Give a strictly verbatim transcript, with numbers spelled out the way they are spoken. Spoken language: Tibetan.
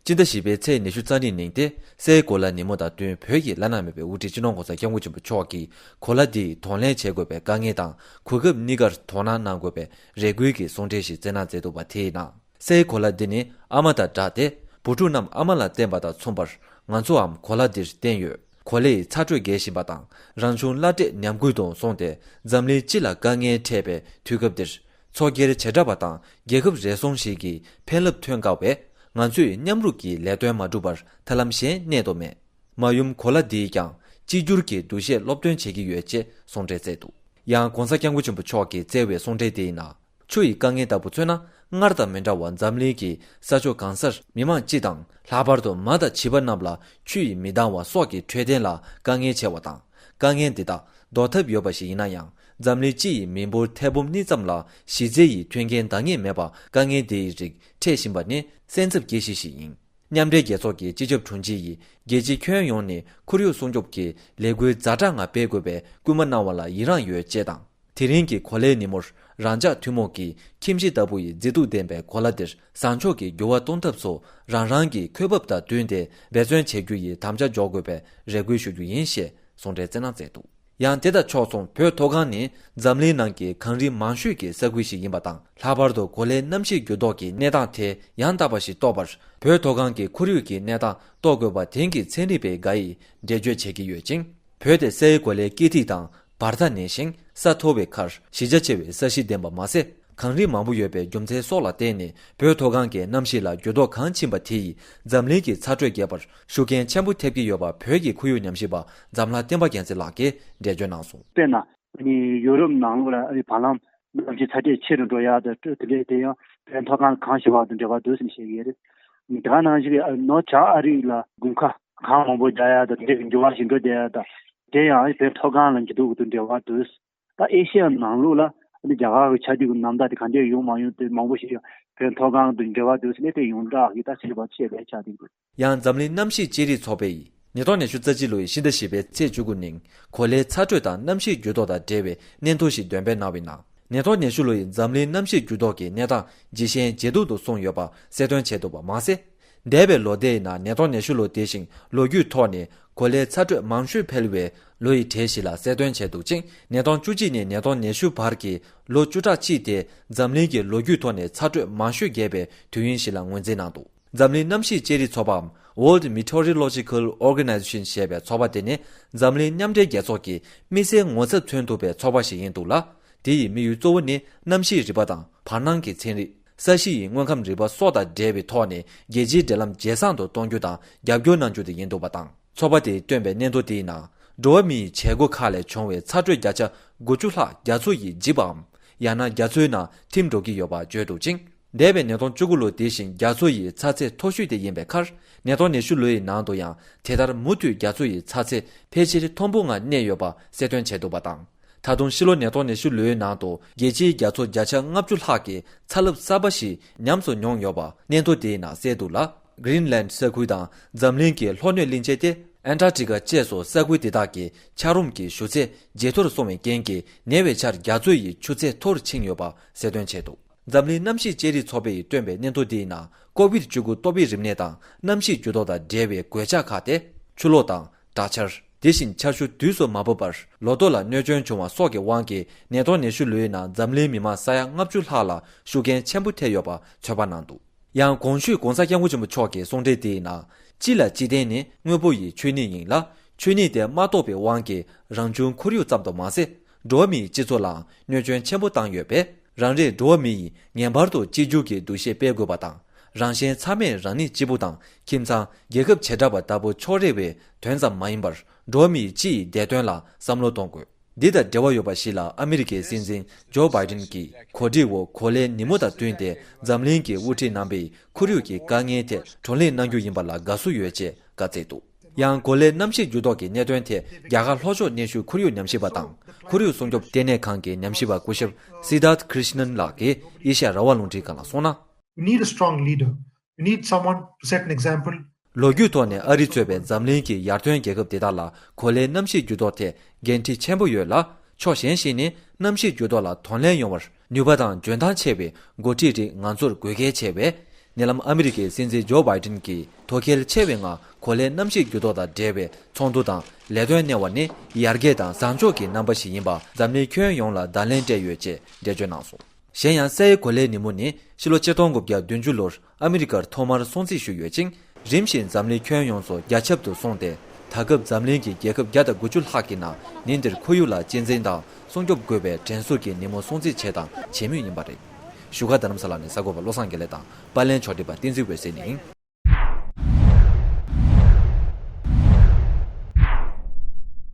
སྤྱི་ཟླ་བཞི་པའི་ཚེས་ཉི་ཤུ་རྩ་གཉིས་ཉིན་ཏེ་སའི་གོ་ལ་ཉིན་མོ་དང་བསྟུན་བོད་ཀྱི་བླ་ན་མེད་པའི་དབུ་ཁྲིད་སྤྱི་ནོར་༧གོང་ས་༧སྐྱབས་མགོན་ཆེན་པོ་མཆོག་གིས་གོ་ལ་འདིས་གདོང་ལེན་བྱེད་དགོས་པའི་དཀའ་ངལ་དང་གོ་སྐབས་གཉིས་ཀར་དོ་སྣང་གནང་དགོས་པའི་རེ་སྐུལ་གྱི་གསུང་འཕྲིན་ཞིག་བསྩལ་གནང་མཛད་འདུག་པ་དེའི་ནང་། སའི་གོ་ལ་འདི་ནི་ཨ་མ་དང་འདྲ་སྟེ། བུ་ཕྲུག་རྣམས་ཨ་མ་ལ་བརྟེན་པ་དང་མཚུངས་པར་ང་ཚོའམ་གོ་ལ་འདིར་བརྟེན་ཡོད། གོ་ལའི་ཚ་དྲོད་རྒྱས་བཞིན་པ་དང་རང་བྱུང་བླ་བྲེ་ཉམས་རྒུད་དུ་སོང་སྟེ་འཛམ་གླིང་སྤྱི་ལ་དཀའ་ངལ་འཕྲད་པའི་དུས་སྐབས་འདིར། མཚོ་སྒེར་བྱེ་བྲག་པ་དང་རྒྱལ་ཁབ་རེ་ཟུང་ཞིག་གི་ཕན་རླབས་ཐོན་དཀའ་བས། ང་ཚོས་མཉམ་རུབ་ཀྱིས་ལས་དོན་མ་བསྒྲུབས་པར་ཐབས་ལམ་གཞན་གནས་དོ་མེད། མ་ཡུམ་གོ་ལ་འདིས་ཀྱང་གཅིག་གྱུར་གྱི་འདུ་ཤེས་སློབ་སྟོན་བྱེད་ཀྱི་ཡོད་ཅེས་གསུང་འཕྲིན་བསྩལ་འདུག་ཡང་༧གོང་ས་༧སྐྱབས་མགོན་ཆེན་པོ་མཆོག་གིས་བསྩལ་བའི་གསུང་འཕྲིན་དེའི་ནང་། ཆུ་ཡི་དཀའ་ངལ་ལྟ་བུ་མཚོན་ན། སྔར་དང་མི་འདྲ་བར་འཛམ་གླིང་གི་ས་ཕྱོགས་གང་སར་མི་མང་སྤྱི་དང་། ལྷག་པར་དུ་མ་དང་བྱིས་པ་རྣམས་ལ་ཆུ་ཡིས་མི་འདང་བ་སོགས་ཀྱི་འཕྲོད་བསྟེན་ལ་དཀའ་ངལ་ཆེ་བ་དང་། དཀའ་ངལ་འདི་དག་ཟློག་ཐབས་ཡོད་པ་ཞིག་ཡིན་ན་ཡང་། འཛམ་གླིང་སྤྱི་ཡི་མི་འབོར་ཐེར་འབུམ་གཉིས་ཙམ་ལ་གཞི་རྩའི་ཡི་མཐུན་རྐྱེན་འདང་ངེས་མེད་པར་དཀའ་ངལ་འདི་ཡི་རིགས་འཕྲད་བཞིན་པ་ནི་སེམས་འཚབ་སྐྱེ་གཞི་ཞིག་ཡིན། མཉམ་འབྲེལ་རྒྱལ་ཚོགས་ཀྱི་སྤྱི་ཁྱབ་དྲུང་ཆེ་ཡིས་རྒྱལ་སྤྱི་ཁྱོན་ཡོངས་ནས་ཁོར་ཡུག་སྲུང་སྐྱོབ་ཀྱི་ལས་འགུལ་ཛ་དྲག་ངང་སྤེལ་དགོས་པའི་སྐུལ་མ་གནང་བ་ལ་ཡི་རངས་ཡོད་ཅེས་དང་། དེ་རིང་གི་གོ་ལའི་ཉིན་མོར་རང་ཅག་ཐུན་མོང་གི་ཁྱིམ་གཞིས་ལྟ་བུ་ཡི་མཛེས་སྡུག་ལྡན་པའི་གོ་ལ་འདིར་བཟང་ཕྱོགས་ཀྱི་འགྱུར་བ་གཏོང་ཐབས་སུ་རང་རང་གི་འཁོས་བབ་དང་བསྟུན་ཏེ་འབད་བརྩོན་བྱེད་རྒྱུ་ཡི་དམ་བཅའ་འཇོག་དགོས་པའི་རེ་སྐུལ་ཞུ་རྒྱུ་ཡིན་ཞེས་གསུང་འཕྲིན་བསྩལ་གནང་མཛད་འདུག་ཡང་དེ་དང་ཕྱོགས་མཚུངས་བོད་མཐོ་སྒང་ནི་འཛམ་གླིང་ནང་གི་གངས་རི་མང་ཤོས་ཀྱི་ས་ཁུལ་ཞིག་ཡིན་པ་དང་། ལྷག་པར་དུ་གོ་ལའི་གནམ་གཤིས་འགྱུར་ལྡོག་གི་གནས་སྟངས་དེ་ཡང་དག་པ་ཞིག་རྟོགས་པར་བོད་མཐོ་སྒང་གི་ཁོར་ཡུག་གི་གནས་སྟངས་རྟོགས་དགོས་པ་དེང་གི་ཚན་རིག་པའི་འགའ་ཡིས་འགྲེལ་བརྗོད་བྱེད་ཀྱི་ཡོད་ཅིང་། བོད་དེ་སའི་གོ་ལའི་དཀྱིལ་ཐིག་དང་བར་ཐག་ཉེ་ཞིང་ས་མཐོ་བའི་ཁར་གཞི་རྒྱ་ཆེ་བའི་ས་གཞི་ལྡན་པ་མ་ཟད། གངས་རི་མང་པོ་ཡོད་པའི་རྒྱུ་མཚན་སོགས་ལ་བརྟེན་ནས་བོད་མཐོ་སྒང་གི་གནམ་གཤིས་ལ་འགྱུར་ལྡོག་གང་ཕྱིན་པ་དེ་ཡིས་འཛམ་གླིང་གི་ཚ་དྲོད་རྒྱས་པར་ཤུགས་རྐྱེན་ཆེན་པོ་ཐེབས་ཀྱི་ཡོད་པ་བོད་ཀྱི་ཁོར་ཡུག་ཉམས་ཞིབ་པ་འཛམ་ལྷ་བསྟན་པ་རྒྱལ་མཚན་ལགས་ཀྱིས་འགྲེལ་བརྗོད་གནང་སོང་། དཔེར་ན། ཨ་ནི་ཡུ་རོབ་ནང་ལོགས་ལ་ཨ་ནི་བར་ལམ་གནམ་གཤིས་ཚ་དྲོད་ཆེ་རུ་འགྲོ་ཡག་དང་དེ་འདྲ་དེ་ཡང་བོད་མཐོ་སྒང་གངས་ཞེ་པོ་དང་འབྲེལ་བ་འདུག་ཟེར་ནས་བཤད་ཀྱི་རེད། དེ་ག་ནང་བཞིན་གྱི་ཨ་ནི་ནོར་བྱང་ཨ་རི་ལ་དགུན་ཁ་གངས་མང་པོ་རྒྱག་ཡག་དང་དེ་འདྲ་གི་འགྱུར་བ་ཞིག་འགྲོ་བསྡད་ཡག་དང་དེ་ཡང་བོད་མཐོ་སྒང་ལ་འགྱུར་ལྡོག་དང་འབྲེལ་བ་འདུག་ད་ཨེ་ཤི་ཡ་ནང་ལོགས་ལ་ཨ་ནི་རྒྱ་གར་གྱི་ཆར་དུས་ཀྱི་གནམ་ཐག་དེ་ག་འདྲས་ཡོང་མ་ཡོང་དེ་མང་པོ་ཞིག་ཡང་བོད་མཐོ་སྒང་དང་འབྲེལ་བ་འདུག་ཟེར་ནས་དེ་ཡོངས་གྲགས་ཀྱི་ད་ཚོད་པ་བྱས་པའི་ཆ་དེ་འདུག་ཡང་འཛམ་གླིང་གནམ་གཤིས་དཔྱད་རིག་ཚོགས་པས་ཉིས་སྟོང་ཉི་ཤུ་རྩ་གཅིག་ལོའི་ཕྱི་ཟླ་བཞི་པའི་ཚེས་བཅུ་དགུ་ཉིན་གོ་ལའི་ཚ་དྲོད་དང་གནམ་གཤིས་འགྱུར་ལྡོག་དང་འབྲེལ་བའི་སྙན་ཐོ་ཞིག་འདོན་སྤེལ་གནང་བའི་ནང་། ཉིས་སྟོང་ཉི་ཤུ་ལོའི་འཛམ་གླིང་གནམ་གཤིས་འགྱུར་ལྡོག་གི་གནས་སྟངས་ཇེ་ཞན་ཇེ་སྡུག་ཏུ་སོང་ཡོད་པ་གསལ་སྟོན་བྱས་འདུག་པ་མ་ཟད། འདས་པའི་ལོ་ཟླའི་ནང་ཉིས་སྟོང་ཉི་ཤུ་ལོ་དེ་བཞིན་ལོ་རྒྱུས་ཐོག་ནས་གོ་ལའི་ཚ་དྲོད་མང་ཤོས་འཕེལ་བའི་ལོ་ཡི་གྲས་ཤིག་ལ་གསལ་སྟོན་བྱས་འདུག་ཅིང་། ཉིས་སྟོང་བཅུ་གཅིག་ནས་ཉིས་སྟོང་ཉི་ཤུ་བར་གྱི་ལོ་བཅུ་ཕྲག་གཅིག་དེ་འཛམ་གླིང་གི་ལོ་རྒྱུས་ཐོག་ནས་ཚ་དྲོད་མང་ཤོས་རྒྱས་པའི་དུས་ཡུན་ཞིག་ལ་ངོས་འཛིན་གནང་འདུག་འཛམ་གླིང་གནམ་གཤིས་དཔྱད་རིག་ཚོགས་པའམ་World Meteorological Organization ཞེས་པའི་ཚོགས་པ་དེ་ནི་འཛམ་གླིང་མཉམ་འབྲེལ་རྒྱལ་ཚོགས་ཀྱི་དམིགས་བསལ་ངོ་ཚབ་མཚོན་ཐུབ་པའི་ཚོགས་པ་ཞིག་ཡིན་འདུག་ལ། དེ་ཡི་དམིགས་ཡུལ་གཙོ་བོ་ནི་གནམ་གཤིས་རིག་པ་དང་བར་སྣང་གི་ཚན་རིག་ས་གཞི་ཡི་དངོས་ཁམས་རིག་པ་སོགས་དང་འབྲེལ་བའི་ཐོག་ནས་རྒྱལ་སྤྱིའི་འབྲེལ་ལམ་ཇེ་བཟང་དུ་གཏོང་རྒྱུ་དང་རྒྱབ་སྐྱོར་གནང་རྒྱུ་དེ་ཡིན་འདུག་པ་དང་། ཚོགས་པ་དེས་བཏོན་པའི་སྙན་ཐོ་དེའི་ནང་། འགྲོ་བ་མིའི་བྱེད་སྒོ་ཁག་ལས་བྱུང་བའི་ཚ་དྲོད་བརྒྱ་ཆ་དགུ་བཅུ་ལྷག་རྒྱ་མཚོ་ཡིས་འཇིབ་པའམ། ཡང་ན་རྒྱ་མཚོའི་ནང་ཐིམ་འགྲོ་གི་ཡོད་པ་བརྗོད་འདུག་ཅིང་། འདས་པའི་ཉིས་སྟོང་བཅུ་དགུ་ལོ་དེ་བཞིན་རྒྱ་མཚོ་ཡི་ཚ་ཚད་མཐོ་ཤོས་དེ་ཡིན་པའི་ཁར། ཉིས་སྟོང་ཉི་ཤུ་ལོའི་ནང་དུ་ཡང་དེ་ལྟར་མུ་མཐུད་རྒྱ་མཚོ་ཡི་ཚ་ཚད་ཕལ་ཆེར་མཐོན་པོ་ངང་གནས་ཡོད་པ་གསལ་སྟོན་བྱས་འདུག་པ་དང་། ད་དུང་ཕྱི་ལོ་ཉིས་སྟོང་ཉི་ཤུ་ལོའི་ནང་དུ་རྒྱལ་སྤྱིའི་རྒྱ་མཚོ་བརྒྱ་ཆ་ལྔ་བཅུ་ལྷག་གི་ཚ་རླབས་གསར་པ་ཞིག་ཉམས་སུ་མྱོང་ཡོད་པ་སྙན་ཐོ་དེའི་ནང་གསལ་འདུག་ལ། Greenland ས་ཁུལ་དང་འཛམ་གླིང་གི་ལྷོ་ནུབ་གླིང་ཆེན་ཏེ་Antarctica བཅས་སུ་ས་ཁུལ་དེ་དག་གི་ཆར་རླུང་གི་ཞུ་ཚད་ཇེ་མཐོར་སོང་བའི་རྐྱེན་གྱིས་ཉེ་བའི་ཆར་རྒྱ་མཚོ་ཡི་ཆུ་ཚད་མཐོ་རུ་ཕྱིན་ཡོད་པ་གསལ་སྟོན་བྱས་འདུག་འཛམ་གླིང་གནམ་གཤིས་དཔྱད་རིག་ཚོགས་པ་ཡིས་བཏོན་པའི་སྙན་ཐོ་འདིའི་ནང་ཀོ་བིད་བཅུ་དགུ་ཏོག་དབྱིབས་རིམས་ནད་དང་གནམ་གཤིས་འགྱུར་ལྡོག་དང་འབྲེལ་བའི་གོད་ཆག་ཁག་སྟེ། ཆུ་ལོག་དང་། དྲག་ཆར། དེ་བཞིན་ཆར་ཆུ་དུས་སུ་མ་བབས་པར་ལོ་ཐོ་ལ་གནོད་སྐྱོན་བྱུང་བ་སོགས་ཀྱི་དབང་གིས་ཉིས་སྟོང་ཉི་ཤུ་ལོའི་ནང་འཛམ་གླིང་མི་མང་ས་ཡ་ལྔ་བཅུ་ལྷག་ལ་ཤུགས་རྐྱེན་ཆེན་པོ་ཐེབས་ཡོད་པ་ཚོད་དཔག་གནང་འདུག་ཡང་གོང་ཞུས་༧གོང་ས་༧སྐྱབས་མགོན་ཆེན་པོ་མཆོག་གི་གསུང་འཕྲིན་དེའི་ནང་། སྤྱི་ལ་སྤྱི་བརྟེན་ནི་དངོས་པོ་ཡི་ཆོས་ཉིད་ཡིན་ལ། ཆོས་ཉིད་དེ་མ་རྟོགས་པའི་དབང་གིས་རང་བྱུང་ཁོར་ཡུག་ཙམ་དུ་མ་ཟད། འགྲོ་བ་མིའི་སྤྱི་ཚོགས་ལའང་གནོད་སྐྱོན་ཆེན་པོ་བཏང་ཡོད་པས། རང་རེས་འགྲོ་བ་མི་ཡིས་ངེས་པར་དུ་གཅིག་གྱུར་གྱི་འདུ་ཤེས་སྤེལ་དགོས་པ་དང་། རང་གཞན་ཚང་མས་རང་ཉིད་གཅིག་པུ་དང་ཁྱིམ་ཚང་རྒྱལ་ཁབ་བྱེ་བྲག་པ་ལྟ་བུ་ཕྱོགས་རིས་པའི་དོན་ཙམ་མ་ཡིན་པར། འགྲོ་བ་མིའི་སྤྱི་ཡི་བདེ་དོན་ལ་བསམ་བློ་གཏོང་དགོས། འདི་དང་འབྲེལ་བ་ཡོད་པ་ཞིག་ལ་ཨ་མི་རི་ཀའི་སྲིད་འཛིན་ཇོ་བྷའི་ཏིན་གྱིས་གོ་སྒྲིག་འོག་གོ་ལའི་ཉིན་མོ་དང་བསྟུན་ཏེ་འཛམ་གླིང་གི་དབུ་ཁྲིད་རྣམ་པས་ཁོར་ཡུག་གི་དཀའ་ངལ་ཐད་བགྲོ་གླེང་གནང་རྒྱུ་ཡིན་པ་ལ་དགའ་བསུ་ཡོད་ཅེས་བཀའ་སྩལ་འདུག་ཡང་གོ་ལའི་གནམ་གཤིས་འགྱུར་ལྡོག་གི་གནད་དོན་ཐད་རྒྱ་གར་ལྷོ་ཕྱོགས་གནས་བཞུགས་ཁོར་ཡུག་ཉམས་ཞིབ་པ་དང་ཁོར་ཡུག་སྲུང་སྐྱོབ་ལྟེ་གནས་ཁང་གི་ཉམས་ཞིབ་པ་སྐུ་ཞབས་སི་དཱརཐ་ཀྲི་ཤི་ནན་ལགས་ཀྱིས་ཨེ་ཤ་ཡ་རང་དབང་རླུང་འཕྲིན་ཁང་ལ་གསུངས་ན། You need a strong leader. You need someone to set an example. ལོ་རྒྱུས་ཐོག་ནས་ཨ་རི་གཙོས་པའི་འཛམ་གླིང་གི་ཡར་ཐོན་རྒྱལ་ཁབ་དེ་དག་ལ་གོ་ལའི་གནམ་གཤིས་འགྱུར་ལྡོག་ཐད་འགན་འཁྲི་ཆེན་པོ་ཡོད་ལ། ཕྱོགས་གཞན་ཞིག་ནི་གནམ་གཤིས་འགྱུར་ལྡོག་ལ་གདོང་ལེན་ཡོང་བར་ནུས་པ་དང་འཇོན་ཐང་ཆེ་བའི་འགོ་ཁྲིད་རིགས་ང་ཚོར་དགོས་གལ་ཆེ་བས། ཉེ་ལམ་ཨ་མི་རི་ཀའི་སྲིད་འཛིན་ཇོ་བྷའི་ཏིན་གྱིས་དོ་ཁུར་ཆེ་བའི་ངང་གོ་ལའི་གནམ་གཤིས་འགྱུར་ལྡོག་དང་འབྲེལ་བའི་ཚོགས་འདུ་དང་ལས་དོན་གནང་བ་ནི་ཡར་རྒྱས་དང་བཟང་ཕྱོགས་ཀྱི་རྣམ་པ་ཞིག་ཡིན་པ་འཛམ་གླིང་ཁྱོན་ཡོངས་ལ་བརྡ་ལན་སྤྲད་ཡོད་ཅེས་འགྲེལ་བརྗོད་གནང་སོང་། གཞན་ཡང་སའི་གོ་ལའི་ཉིན་མོ་ནི་ཕྱི་ལོ་ཆིག་སྟོང་དགུ་བརྒྱ་བདུན་ཅུ་ལོར་ཨ་མི་རི་ཀར་ཐོག་མར་སྲུང་བརྩི་ཞུས་ཡོད་ཅིང་། རིམ་བཞིན་འཛམ་གླིང་ཁྱོན་ཡོངས་སུ་རྒྱ་ཁྱབ་ཏུ་སོང་སྟེ། ད་སྐབས་འཛམ་གླིང་གི་རྒྱལ་ཁབ་བརྒྱ་དང་དགུ་བཅུ་ལྷག་གི་ནང་ཉིན་དེར་ཁོར་ཡུག་ལ་གཅེས་འཛིན་དང་སྲུང་སྐྱོབ་དགོས་པའི་དྲན་གསོ་གི་ཉིན་མོ་སྲུང་བརྩི་བྱས་དང་བྱེད་མུས་ཡིན་པ་རེད། བཞུགས་སྒར་རྡ་རམ་ས་ལ་ནས་གསར་འགོད་པ་བློ་བཟང་དགེ་ལེགས་དང་པར་ལེན་ཕྱོགས་སྒྲིག་པ་བསྟན་འཛིན་འོད་ཟེར་ནས།